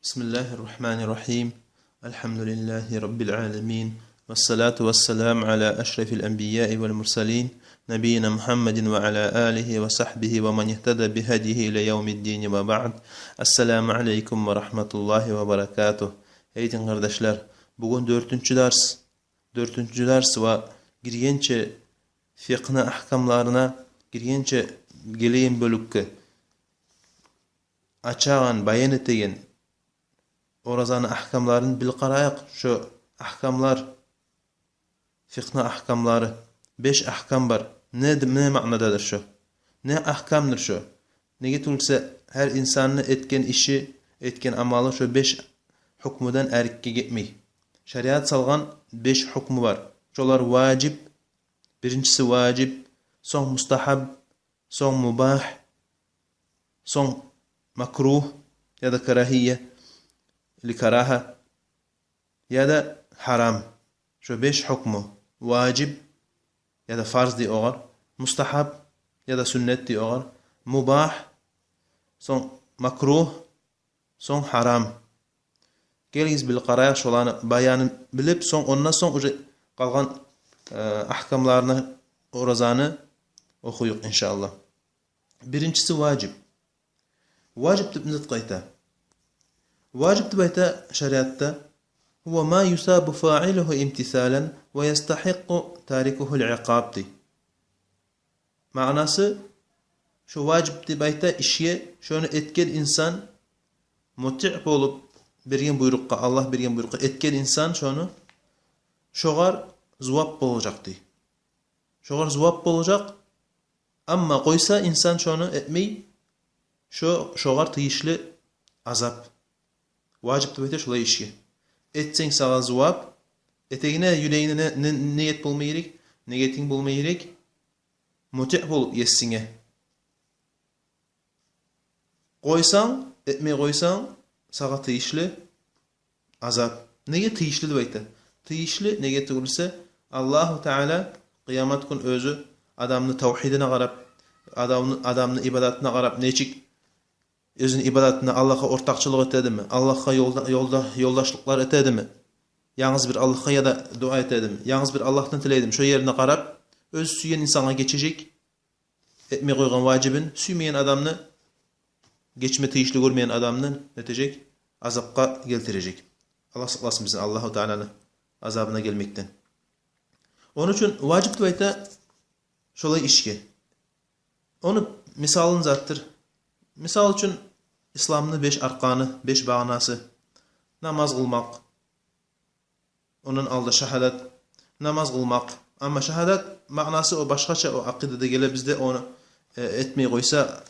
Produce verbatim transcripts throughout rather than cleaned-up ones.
بسم الله الرحمن الرحيم. الحمد لله رب العالمين. والصلاة والسلام على أشرف الأنبياء والمرسلين، نبينا محمد وعلى آله وصحبه ومن اهتدى بهديه إلى يوم الدين، وبعد. السلام عليكم ورحمة الله وبركاته. Эй дин къардашлар, бугюн дёртюнчю дарс. Дёртюнчю дарс ва гиргенче фикъны агькамларына, гиргенче гелеген бёлюкге, ачагъан, баян этеген оразаны агькамларын бил къарайыкъ. Шо агькамлар, фикъны агькамлары, беш агькам бар. Не, не маънададыр шо? Не агькамдыр шо? Неге тюгюл буса, гьар инсанны этген иши, этген амалы шо беш гьукмудан арекге гетмей. Шариат салгъан беш гьукму бар. Шолар важип, биринчиси важип, сонг мустагьаб, сонг мубагь, сонг макругь яда карагьия или карагьа, яда гьарам. Шо беш гьукму: важип, яда фарз дей огъар, мустагьаб, яда сюннет дей огъар, мубагь, сонг макругь, сонг гьарам. Гелигиз, бил къарайыкъ шоланы баянын билип, сонг, ондан сонг уже къалгъан, э, агькамларына оразаны охуюкъ, иншааллагь. Биринчиси важип. Важип деп не затгъа айта? Важип деп айта шариатда: هو ما يثاب فاعله امتثالا ويستحق تاركه العقاب, дей. Маънасы, шо важип деп айта ишге, шону этген инсан, мутиъ болуп, берген буйрукъгъа, Аллагь берген буйрукъгъа этген инсан шону, шогъар зувап болажакъ, дей. Шогъар зувап болажакъ. Амма къойса инсан шону этмей, шо, шогъар тийишли азап. Важип деп айта шолай ишге. Этсенг, сагъа зувап. Этегенге юрегингде не, не, ниет болма герек, негетинг болма герек, мутиъ болуп есинге. Къойсанг, этмей къойсанг, сагъа тийишли азап. Неге тийишли деп айта? Тийишли, неге тюгюл буса, Аллагьу Таала къыямат гюн оьзю адамны тавгьидине къарап, адамны, адамны ибадатына къарап, нечик оьзюню ибадатында Аллагьгъа ортакъчылыкъ этедими, Аллагьгъа ёлда-, ёлда-, ёлдашлыкълар этедими, янгыз бир Аллагьгъа яда дуа этедими, янгыз бир Аллагьдан тилейдими, шо ерине къарап, оьзю сюйген инсангъа гечежек, этмей къойгъан важибин, сюймеген адамны, гечме тийишли гёрмеген адамны нетежек? Азапгъа гелтирежек. Аллагь сакъласын бизин Аллагьу Тааланы азабына гелмекден. Ону учун важип деп айта шолай ишге. Ону мисалын затдыр. Мисал учун, исламны беш арканы, беш багъанасы: намаз къылмакъ, ондан алда шагьадат, намаз къылмакъ. Амма шагьадат маънасы о башгъача, о акъидада геле бизде, ону, э, этмей къойса,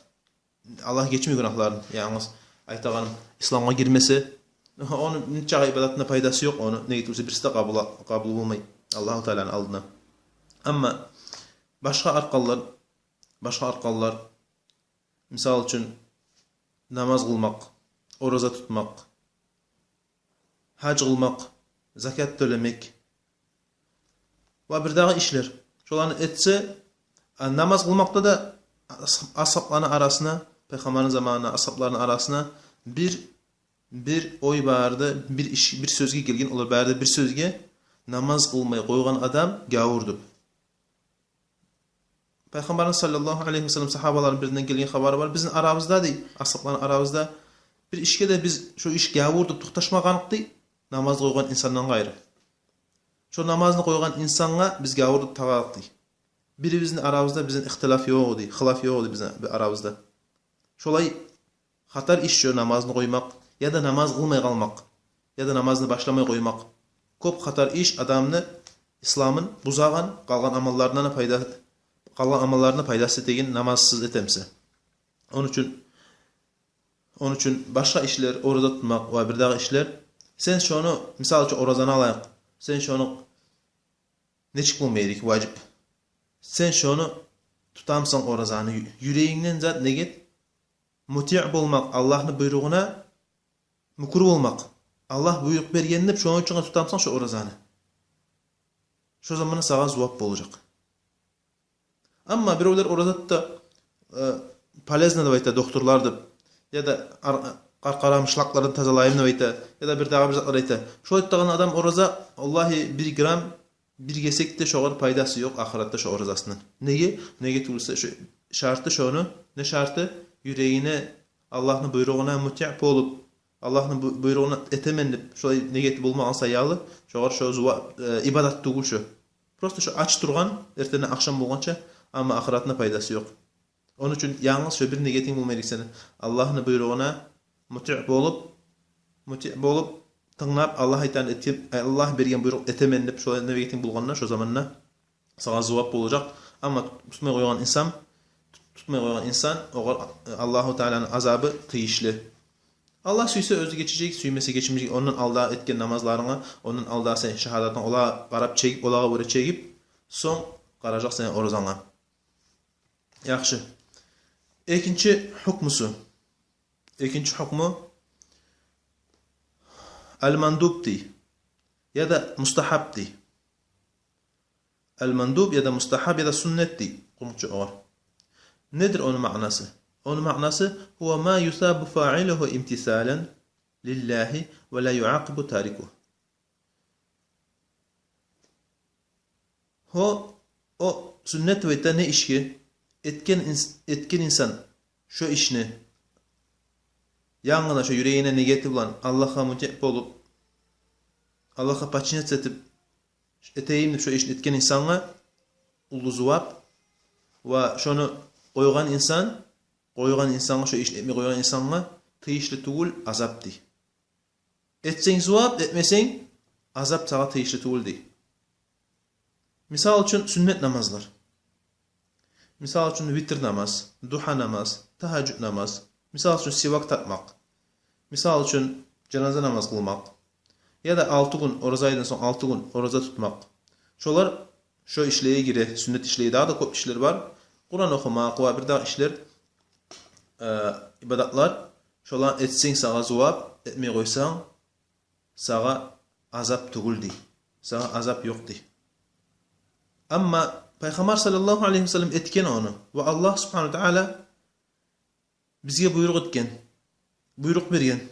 Аллагь гечмей гюнагьларын. Янгыз айтагъаным, исламгъа гирмесе, ону нечакъы ибадатына пайдасы ёкъ, ону неге тюгюл буса бириси де къабул, къабул болмай Аллагьу Тааланы алдына. Амма башгъа арканлар, башгъа арканлар, мисал учун, намаз къылмакъ, ораза тутмакъ, гьаж къылмакъ, закят тёлемек ва бирдагъы ишлер. Шоланы этсе, а, намаз къылмакъда да ас-, асгьабланы арасына, Пайхаммарны заманына асгьабланы арасына бир, бир ой барды, бир иш, бир сёзге гелген, олар бары да бир сёзге: намаз къылмай къойгъан адам гявур деп. Пайхаммарны, саллаллагьу алайгьи ва саллам, сагьабаларыны биринден гелген хабары бар: бизин арабызда, дей, асгьабланы арабызда бир ишге де биз шо иш гявур деп токъташмагъаныкъ, дей, намаз къойгъан инсандан къайры. Шо намазны къойгъан инсангъа биз гявур деп тагъалыкъ, дей. Бирибизни арабызда бизин ихтилаф ёкъ эди, хилаф ёкъ эди бизин арабызда. Шолай хатар иш шо намазны къоймакъ, яда намаз къылмай къалмакъ, яда намазны башламай къоймакъ. Кёп хатар иш, адамны исламын бузагъан, къалгъан амалларына пайда, къалгъан амалларына пайдасы тиеген намазсыз этемсе. Ону учун, ону учун башгъа ишлер, ораза тутмакъ ва бирдагъы ишлер, сен шону, мисал учун, оразаны алайыкъ, сен шону нечик болма герек важип? Сен шону тутамсан, оразаны, ю-, юрегингден зат негет, мутиъ болмакъ, Аллагьны буйругъуна мюкюр болмакъ. Аллагь буйрукъ берген деп, шону учун тутамсан шо оразаны. Шо заманда сагъа зувап болажакъ. Амма биревлер ораза тута, э, полезно деп айта докторлар деп, яда ар-, къаркъарам, шлаклардан тазалайым деп айта, яда бир дагъы бир затлар айта. Шолай тутагъан адам ораза, валлагьи, бир грамм, бир гесек де шогъар пайдасы ёкъ ахыратда шо оразасындан. Неге? Неге тюгюлсе, шо шарты шону, не шарты? Юрегине Аллагьны буйругъуна мутиъ болуп, Аллагьны бу-, буйругъуна этемен деп, шолай негети болмагъан саялы, шогъар шо зува-, э, ибадат тюгюл шо. Просто шо ач тургъан, эртенден ахшам болгъанча, амма ахыратына пайдасы ёкъ. Ону учун янгыз шо бир негетинг болма герек сени. Аллагьны буйругъуна мутиъ болуп, мутиъ болуп, тынглап, Аллагь айтгъанны этип, Аллагь берген буйрукъ этемен деп, шолай негетинг болгъанда, шо заманда сагъа зувап болажакъ. Амма тутмай къойгъан инсан, тутмай къойгъан инсан, огъар Аллагьу Тааланы азабы тийишли. Аллагь сюйсе, оьзю гечежек, сюймесе, гечмежек. Ондан алда этген намазларынга, ондан алда сен шагьадатынга, олагъа къарап чегип, олагъа гёре чегип, сонг къаражакъ сени оразанга. Яхшы. Экинчи гьукмусу. Экинчи гьукму. Ал-мандуб дей, яда мустагьаб дей. Ал-мандуб яда мустагьаб яда суннат дей къумукъча огъар. Недир ону маънасы? Ону маънасы: гьува ма юсабу фаъилугьу имтисалан лиллагьи ва ла юъакъабу тарикугьу. Гьо, о суннат деп айта не ишге? Этген инс-, этген инсан шо ишни, янгына шо юрегине негети булан Аллагьгъа мутиъ болуп, Аллагьгъа подчиняться этип, этейим деп шо ишни этген инсангъа уллу зувап, ва шону къойгъан инсан, къойгъан инсангъа, шо ишни этмей къойгъан инсангъа тийишли тюгюл азап дей. Этсенг зувап, этмесенг азап сагъа тийишли тюгюл дей. Мисал учун, суннат намазлар. Мисал учун, витр намаз, дугьа намаз, тагьажжуд намаз. Мисал учун, сивак тартмакъ. Мисал учун, жаназа намаз къылмакъ. Яда алты гюн, ораза айдан сонг алты гюн ораза тутмакъ. Шолар шо ишлеге гире, суннат ишлеге. Дагъы да кёп ишлер бар. Къуран охумакъ ва бир дагъы ишлер, э, ибадатлар. Шоланы этсенг, сагъа зувап, этмей къойсанг, сагъа азап тюгюл дей. Сагъа азап ёкъ дей. Амма Пайхаммар саллаллагьу алайгьи ва саллам этген ону. Ва Аллагь субгьанагьу ва тааля бизге буйрукъ этген. Буйрукъ берген.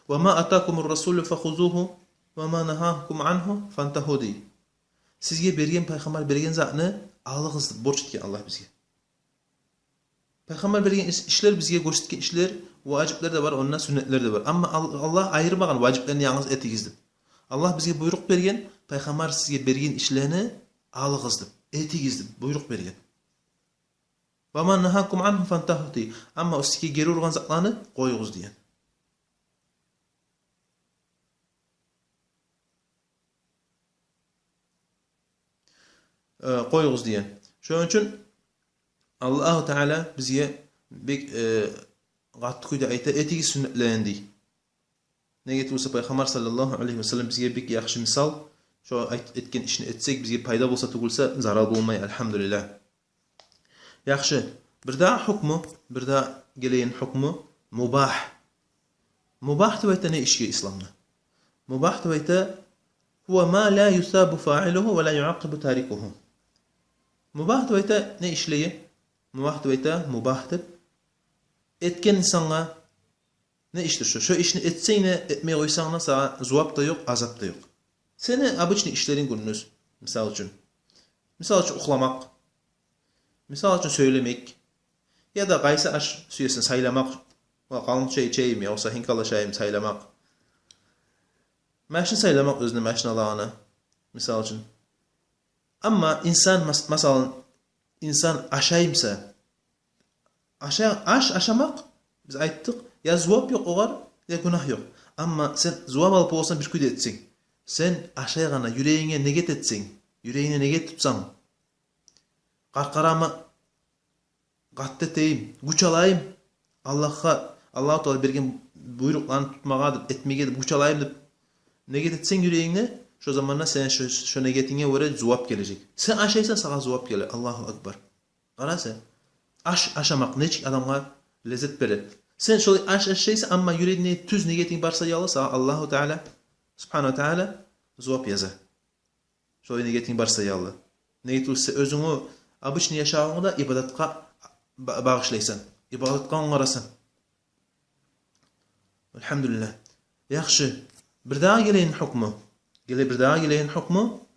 Ва ма атакумур расулу фахузугьу, ва ма нагьакум ангьу фантагьу дей. Сизге берген, Пайхаммар берген затны алыгъыз деп борч этген Аллагь бизге. Пайхаммар берген иш-, ишлер, бизге гёрсетген ишлер, важиплер де бар, онда суннатлар да бар. Амма Ал-, Аллагь айырмагъан важиплени янгыз этигиз деп. Аллагь бизге буйрукъ берген, Пайхаммар сизге берген ишлени алыгъыз деп, этигиз деп буйрукъ берген. Ва ма нагьакум ангьу фантагьу дей. Амма о сизге гери ургъан затланы къоюгъуз деген. Э, къоюгъуз деген. Шону учун Аллагьу Тааля бизге бек, э, къатты кюйде айта: «Этигиз сюннетлерин», — дей. Неге тюгюлсе, Пайхаммар саллаллагьу алайгьи ва саллам бизге бек яхшы мисал. Шо айт-, этген ишни этсек, бизге пайда болса тюгюлсе, зарал болмай, альгьамдулиллагь. Яхшы. Бир дагъы гьукму, бир дагъы гелеген гьукму мубагь. Мубагь деп айта не ишге исламда? Мубагь деп айта: «Гьува ма ла юсабу фаилугьу ва ла юакъибу тарикугьу». Мубагь деп айта не ишлеге? Мубагь деп айта, мубагь деп, этген инсангъа не иштир шо? Шо ишни этсенг де, этмей къойсанг да, сагъа зувап да ёкъ, азап да ёкъ. Сени обычный ишлеринг гюндюз, мисал учун. Мисал учун, юхламакъ. Мисал учун, сёйлемек. Яда къайсы аш сюесен сайламакъ. Ва къалын чай ичейим, ёкъса хинкала чайым сайламакъ. Машин сайламакъ, оьзюню машиналарына, мисал учун. Амма инсан, мас-, масала, инсан ашай буса, аша-, аш ашамакъ, биз айтдыкъ, я зувап ёкъ огъар, я гюнагь ёкъ. Амма сен зувап алып боласан бир кюйде этсенг. Сен ашайгъанда юрегинге негет этсенг, юрегинге негет тутсанг, къаркъарама къатты этейим, гюч алайым Аллагьгъа, Аллагьу Тааля берген буйрукъланы тутмагъа деп, этмеге деп гюч алайым деп негет этсенг юрегингде, шо заманда сен шо, шо негетинге гёре зувап гележек. Сен ашайсан, сагъа зувап геле. Аллагьу акбар. Къара сен. Аш ашамакъ нечик адамгъа леззет бере. Сен шолай аш ашайсан, амма юрегингде тюз негетинг бар саялы, сагъа Аллагьу Тааля, субгьанагьу ва тааля, зувап яза. Шолай негетинг бар саялы. Неге тюгюлсе, оьзюнгню обычный яшавунгну да ибадатгъа ба-, багъышлайсан. Ибадатгъа онгарасан. Альгьамдулиллагь. Яхшы. Бирдагъы гелеген гьукму. Геле бирдагъы гелеген гьукму.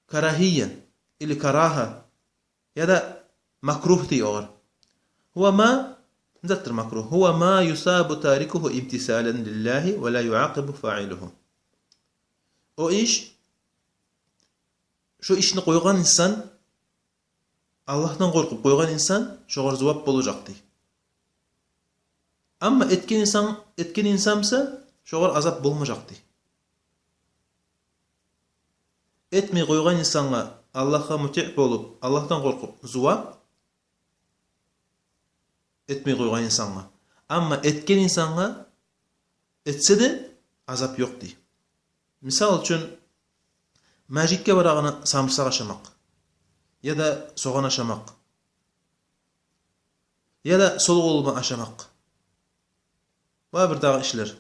Карагьия или карагьа. Яда макругь дей огъар. Гьува ма, не затдыр макругь? Гьува ма юсабу тарикугьу имтисалан лиллагьи ва ла юакъибу фаъилагьу. О иш, шо ишни къойгъан инсан, Аллагьдан къоркъуп къойгъан инсан, шогъар зувап болажакъ дей. Амма этген инсан, этген инсан буса, шогъар азап болмажакъ дей. Этмей къойгъан инсангъа, Аллагьгъа мутиъ болуп, Аллагьдан къоркъуп, зувап этмей къойгъан инсангъа. Амма этген инсангъа, этсе де, азап ёкъ дей. Мисал учун, межитге барагъанда самырсакъ ашамакъ, яда согъан ашамакъ, яда сол къолу булан ашамакъ ва бирдагъы ишлер.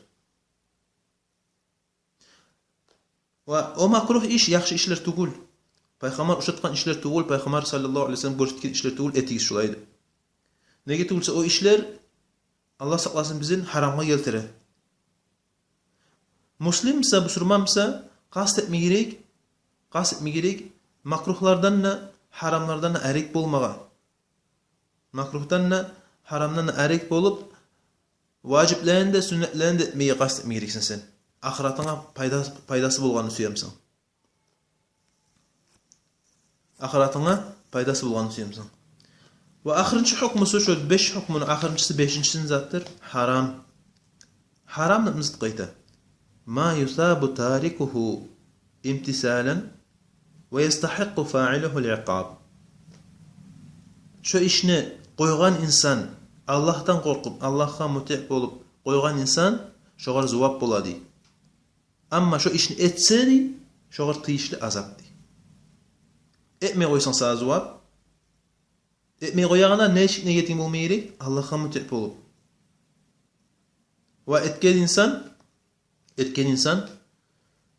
Ва о макругь иш, яхшы ишлер тюгюл. Пайхаммар ушатгъан ишлер тюгюл, Пайхаммар саллаллагьу алайгьи ва саллам гёрсетген ишлер тюгюл, этигиз шулай деп. Неге тюгюл буса, о ишлер, Аллагь сакъласын бизин, гьарамгъа гелтире. Муслим буса, бусурман буса, къаст этме герек, къаст этме герек макругьлардан да, гьарамлардан да арек болмагъа. Макругьдан да, гьарамдан да арек болуп, важиплени де, сюннетлени де этмеге къаст этме герексен сен. Ахыратынга пайда-, пайдасы болгъанны сюемсен. Ахыратынга пайдасы болгъанны сюемсен. Ва ахырынчы гьукмусу, шо беш гьукмуну ахырынчысы, бешинчиси не затдыр? Гьарам. Гьарам не затгъа айта? Ма юсабу тарикугьу имтисалан ва ястагьикъкъу фаъилагьу аль-икъаб. Шо ишни къойгъан инсан, Аллагьдан къоркъуп, Аллагьгъа мутиъ болуп къойгъан инсан, шогъар зувап бола дей. Амма шо ишни этсе дей, шогъар тийишли азап дей. Этмей къойсанг, сагъа зувап. Этмей къоягъанда нечик ниетинг болма герек? Аллагьгъа мутиъ болуп. Ва этген инсан, этген инсан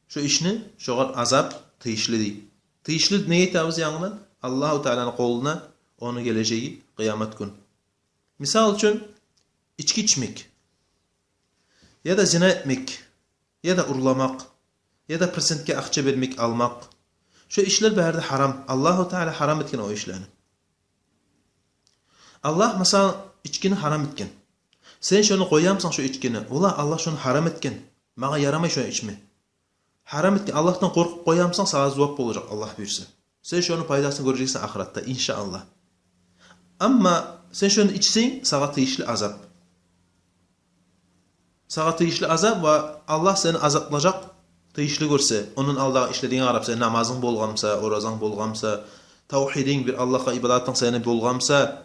шо ишни, шогъар азап тийишли дей. Тийишли неге айтабыз янгыдан? Аллагьу Тааланы къолуна ону гележеги къыямат гюн. Мисал учун, ички ичмек, яда зина этмек, яда урламакъ, яда процентге акъча бермек, алмакъ. Шо ишлер бары да гьарам. Аллагьу Таала гьарам этген о ишлени. Аллагь, масала, ичкини гьарам этген. Сен шону къоямсан, шо ичкини? Ола, Аллагь шону гьарам этген. Магъа ярамай шону ичме. Гьарам этген, Аллагьдан къоркъуп къоямсан, сагъа зувап болажакъ, Аллагь буюрса. Сен шону пайдасын гёрежексен ахыратда, иншааллагь. Амма сен шону ичсенг, сагъа тийишли азап. Сагъа тийишли азап ва Аллагь сени азаплажакъ, тийишли гёрсе. Ондан алдагъы ишлеринге къарап, сени намазынг болгъан буса, оразанг болгъан буса, тавгьидинг, бир Аллагьгъа ибадатынг сени болгъан буса,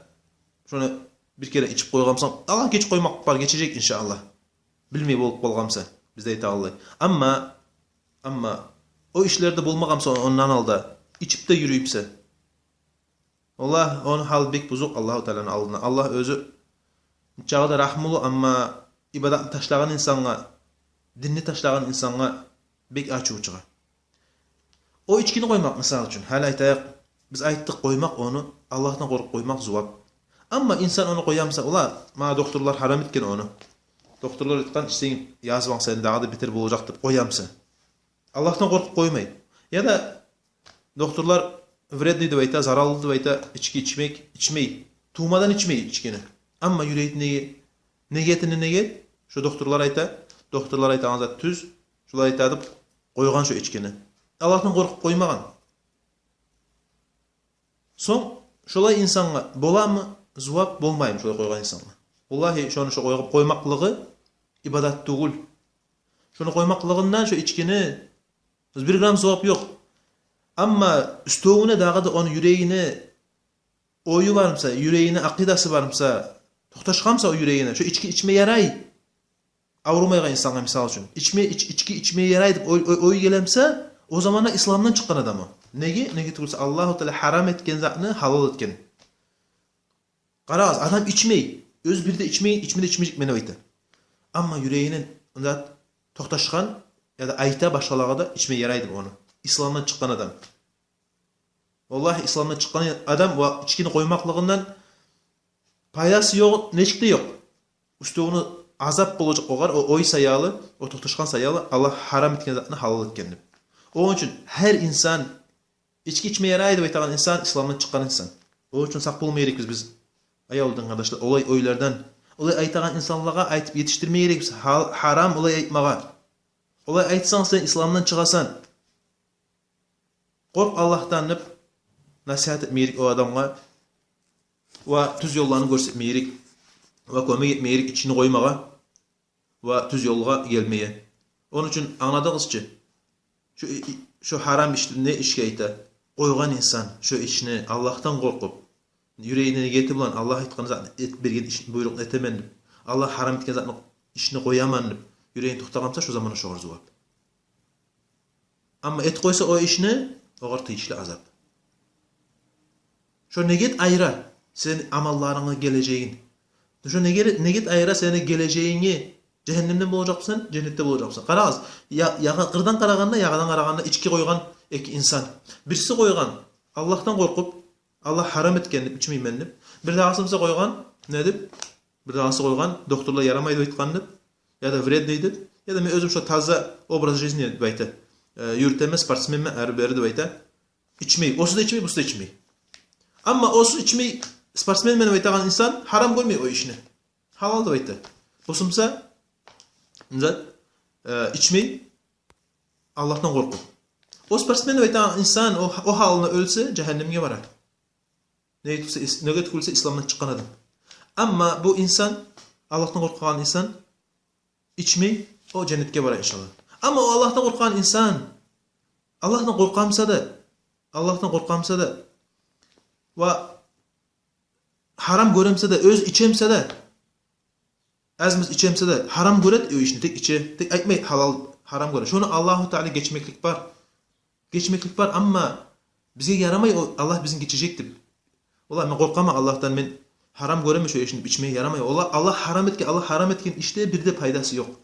шону бир керен ичип къойгъан бусанг, Аллагь гечип къоймакъ бар, гечежек, иншааллагь. Билмей болуп къалгъан буса, бизде айтагъанлай. Амма, амма о ишлерде болмагъан буса, ондан алда ичип де юрюй буса, валлагь, ону гьалы бек бузукъ Аллагьу Тааланы алдына. Аллагь оьзю чагъы да рагьмулу, амма ибадатны ташлагъан инсангъа, динни ташлагъан инсангъа бек ачуву чыгъа. О ичкини къоймакъ, мисал учун, гьали айтайыкъ, биз айтдыкъ къоймакъ ону, Аллагьдан къоркъуп къоймакъ зувап. Амма инсан ону къоямса, ола, магъа докторлар гьарам этген ону. Докторлар айтгъан, ичсенг, язванг сени дагъы да бетер болажакъ деп къоямса. Аллагьдан къоркъуп къоймай. Яда докторлар вредный деп айта, зараллы деп айта, ички ичмек, ичмей. Тувмадан ичмей ичкини. Амма юрегине, негетине негет, шо докторлар айта, докторлар айтагъан зат тюз, шолай айта деп къойгъан шо ичкини. Аллагьдан къоркъуп къоймагъан. Сонг шолай инсангъа боламы зувап, болмаймы шолай къойгъан инсангъа? Валлагьи, шону шо къойгъуп къоймакълыгъы ибадат тюгюл. Шону къоймакълыгъындан шо ичкини бир грамм зувап ёкъ. Амма уьстевюне дагъы да ону юрегине ою бар буса, юрегине акъидасы бар буса, токъташгъан буса о юрегине, шо ички ичме ярай, аврумайгъан инсангъа, мисал учун, ичме, ич-, ички ичме ярай деп ой, ой, ой геле буса, о заманда исламдан чыкъгъан адам о. Неге? Неге тюгюл буса, Аллагьу Таала гьарам этген затны гьалал этген. Къарагъыз, адам ичмей, оьзю бир де ичмей, ичме де ичмежекмен деп айта. Амма юрегине зат токъташгъан, яда айта башгъалагъа да ичме ярай деп ону. Исламдан чыкъгъан адам. Валлагьи, исламдан чыкъгъан адам ва ичкини къоймакълыгъындан пайдасы ёкъ, нечик де ёкъ. Уьстевюне азап болажакъ огъар, о ой саялы, о токъташгъан саялы, Аллагь гьарам этген затны гьалал этген деп. Ону учун гьар инсан, ички ичме ярай деп айтагъан инсан исламдан чыкъгъан инсан. Ону учун сакъ болма герекбиз биз, аявлу дин къардашлар, олай ойлардан. Олай айтагъан инсанлагъа айтып етишдирме герекбиз гьал-, гьарам олай айтмагъа. Олай айтсанг, сен исламдан чыгъасан. Къоркъ Аллагьдан деп насигьат этме герек о адамгъа. Ва тюз ёлланы гёрсетме герек. Ва кёмек этме герек ичкини къоймагъа ва тюз ёлгъа гелмеге. Ону учун англадыгъыз чы, шо и-, и-, шо гьарам ишни не ишге айта? Къойгъан инсан шо ишни Аллагьдан къоркъуп, юрегине ниети булан, Аллагь айтгъан затны эт-, берген иш, буйрукъну этемен деп, Аллагь гьарам этген затны, ишни къояман деп юрегин токътагъан буса, шо заман шогъар зувап. Амма этип къойса о ишни, огъар тийишли азап. Шо негет айыра сени амалларынгны гележегин. Шо негет, негет айыра сени гележегинги, жагьаннемден болажакъмысан, женнетде болажакъмысан. Къарагъыз, я-, ягъа-, къырдан къарагъанда, ягъадан къарагъанда, ички къойгъан эки инсан. Бириси къойгъан Аллагьдан къоркъуп, Аллагь гьарам этген деп, ичмеймен деп. Бирдагъысы буса къойгъан, не деп? Бирдагъысы къойгъан, докторлар ярамай деп айтгъан деп, яда вредный деп, яда мен оьзюм шо таза образ жизни деп айта, э, юрютемен, спортсменмен, ари-бери деп айта. Ичмей. Осу да ичмей, бусу да ичмей. Амма осу ичмей, спортсменмен деп айтагъан инсан гьарам гёрмей о ишни. Гьалал деп айта. Бусу буса, не зат, э, ичмей, Аллагьдан къоркъуп. О спортсмен деп айтагъан инсан о, о гьалына оьлсе, жагьаннемге бара. Неге тюгюл буса ис-, неге тюгюл буса исламдан чыкъгъан адам. Амма бу инсан, Аллагьдан къоркъагъан инсан, ичмей, о женнетге бара, иншаллагь. Амма о Аллагьдан къоркъагъан инсан, Аллагьдан къоркъа буса да, Аллагьдан къоркъа буса да, ва гьарам гёре буса да, оьзю иче буса да, аз-маз иче буса да, гьарам гёре о ишни, тек иче, тек айтмай гьалал, гьарам гёре. Шону Аллагьу Таала гечмеклик бар. Гечмеклик бар, амма бизге ярамай о, Аллагь бизин гечежек деп. Валлагь, мен къоркъаман Аллагьдан, мен гьарам гёремен шо ишни деп ичмеге ярамай. Аллагь, Аллагь гьарам этген, Аллагь гьарам этген ишде бир де пайдасы ёкъ.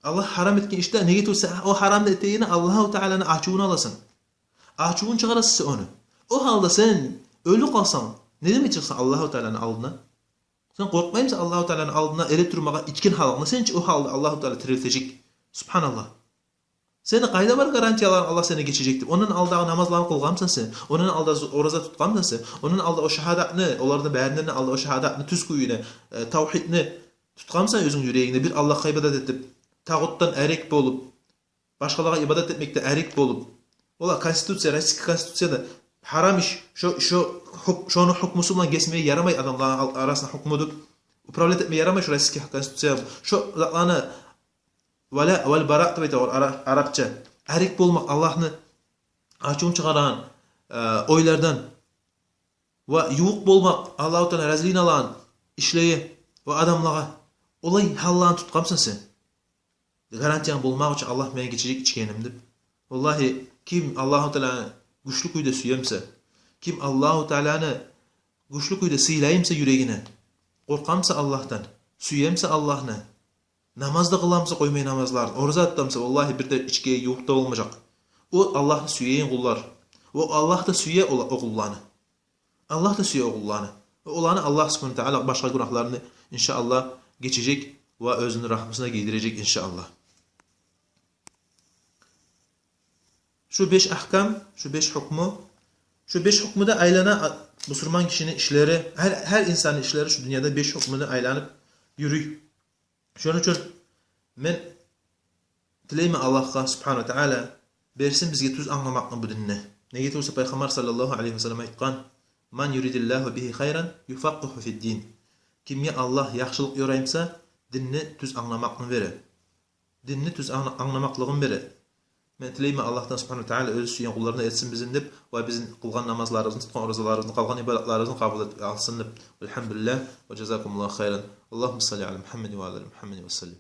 Аллагь гьарам этген ишде, неге тюгюл буса, о гьарамны этегени Аллагьу Тааланы ачувун аласан. Ачувун чыгъарасан сен ону. О гьалда сен оьлюп къалсанг, не демек чыкъсан Аллагьу Тааланы алдына? Сен къоркъмаймысан Аллагьу Тааланы алдына эретурмагъа ичген гьалынгда? Сен чи о гьалда Аллагьу Таала тирилтежек. Субгьаналлагь. Сени къайда бар гарантияларынг Аллагь сени гечежек деп? Ондан алдагъы намазланы къылгъанмысан сен? Ондан алда зу-, ораза тутгъанмысан сен? Ондан алда о шагьадатны, оланы барындан алда о шагьадатны тюз кюйде, э, тавгьидни тутгъанмысан оьзюнг юрегингде, бир Аллагьгъа ибадат этип, тагъутдан арек болуп, башгъалагъа ибадат этмекде арек болуп? Валлагь, конституция, российский конституцияда гьарам иш, шо, шо гьук-, шону гьукмусу булан гесмеге ярамай, адамланы ал-, арасында гьукму деп, управлять этмеге ярамай шо российский конституция. Шо затланы вала вал бара деп айта ара-, арапча. Арек болмакъ Аллагьны ачувун чыгъарагъан, э, ойлардан ва ювукъ болмакъ Аллагьу Таала разилигин алагъан ишлеге ва адамлагъа. Олай гьалланы тутгъанмысан сен? Гарантиянг болмакъ учун Аллагь мени гечежек ичгенимни деп. Валлагьи, ким Аллагьу Тааланы гючлю кюйде сюе буса, ким Аллагьу Тааланы гючлю кюйде сыйлай буса юрегине, къоркъа буса Аллагьдан, сюе буса Аллагьны, намаз да къыла буса къоймай намазларын, ораза да тута буса, валлагьи, бир де ичкиге ювукъ да болмажакъ. О Аллагьны сюеген къуллар. О Аллагь да сюе о, о къулланы. Аллагь да сюе о къулланы. Оланы Аллагь субгьанагьу ва таала башгъа гюнагьларын, иншааллагь, гечежек ва оьзюню рагьмусуна гийирежек, иншааллагь. Шу беш агькам, шу беш гьукму, шу беш гьукмуда айлана а-, бусурман гишини ишлери, гьар, гьар инсанны ишлери шу дюньяда беш гьукмуда айланып юрюй. Шону учун мен тилеймен Аллагьгъа субгьанагьу ва таала берсин бизге тюз англамакъны бу динни. Неге тюгюл буса Пайхаммар саллаллагьу алайгьи ва саллам айтгъан: «Ман юридиллагьу бигьи хайран юфакъкъигьу фиддин». Кимге Аллагь яхшылыкъ ёрай буса, динни тюз англамакъны бере. Динни тюз англа-, англамакълыгъын бере. Мен тилеймен Аллагьдан субгьанагьу ва таала оьзю сюйген къулларындан этсин бизин деп, ва бизин къылгъан намазларыбызны, тутгъан оразаларыбызны, къалгъан ибадатларыбызны къабул этип алсын деп. Валгьамдулиллагь, ва жазакумуллагьу хайран. Аллагьумма салли ала Мугьаммадин ва ала али Мугьаммадин ва саллим.